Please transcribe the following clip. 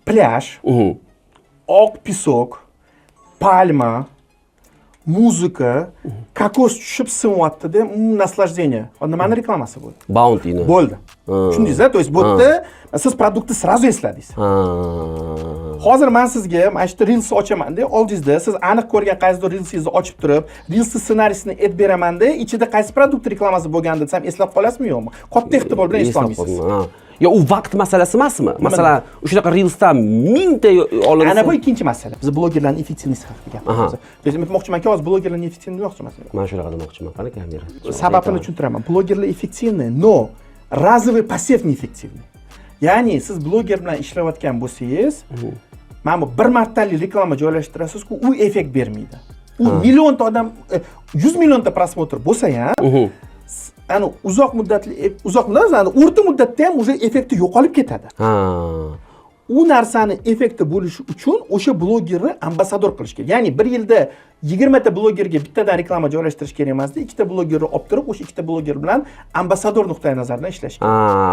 Plyaj, oq песок, palma, muzika, kokos tushib sinyaptida, наслаждение. Nimani reklamasi bu? Bountyni. Bo'ldi, tushundingiz? То есть bu yerda siz продукт ni сразу esladingiz. Hozir man sizga mana shu yerda reels ochamanda, oldingizda siz aniq ko'rgan qaysidir reelsingizni ochib turib, reelsni ssenariysini aytib beramanda, ichida qaysi продукт reklamasi bo'lgandi desam, eslab qolasizmi, yo'qmi? Katta ehtimol bilan Eslab eslolmaysiz. qoldim, ha. Yo, u vaqt masalasi emasmi? Masalan, shunaqa reelsdan mingta olinsa. Ana bu ikkinchi masala. Biz blogerlarni эффективность haqida gapiramiz. То есть aytmoqchimanki, hozir blogerlarni эффективный demoqchi emasman. Man shunaqa demoqchiman. Qani kamera? Sababini tushuntiraman. Blogerlar эффективный, но разовый посев неэффективный. Ya'ni siz bloger bilan ishlayotgan bo'lsangiz, mana bu bir martalik reklama joylashtirasiz-ku, u effekt bermaydi. U millionta odam, 100 millionta просмотр bo'lsa ham, ani uzoq muddatli, uzoq muddat, ani o'rta muddatda ham уже effekti yo'qolib ketadi. U narsani effekti bo'lishi uchun o'sha blogerni амбассадор qilish kerak. Ya'ni bir yilda 20 ta blogerga bittadan reklama joylashtirish kerak emasda, ikkita blogerni olib turib, o'sha ikkita bloger bilan амбассадор nuqtai nazaridan ishlash kerak. Ha.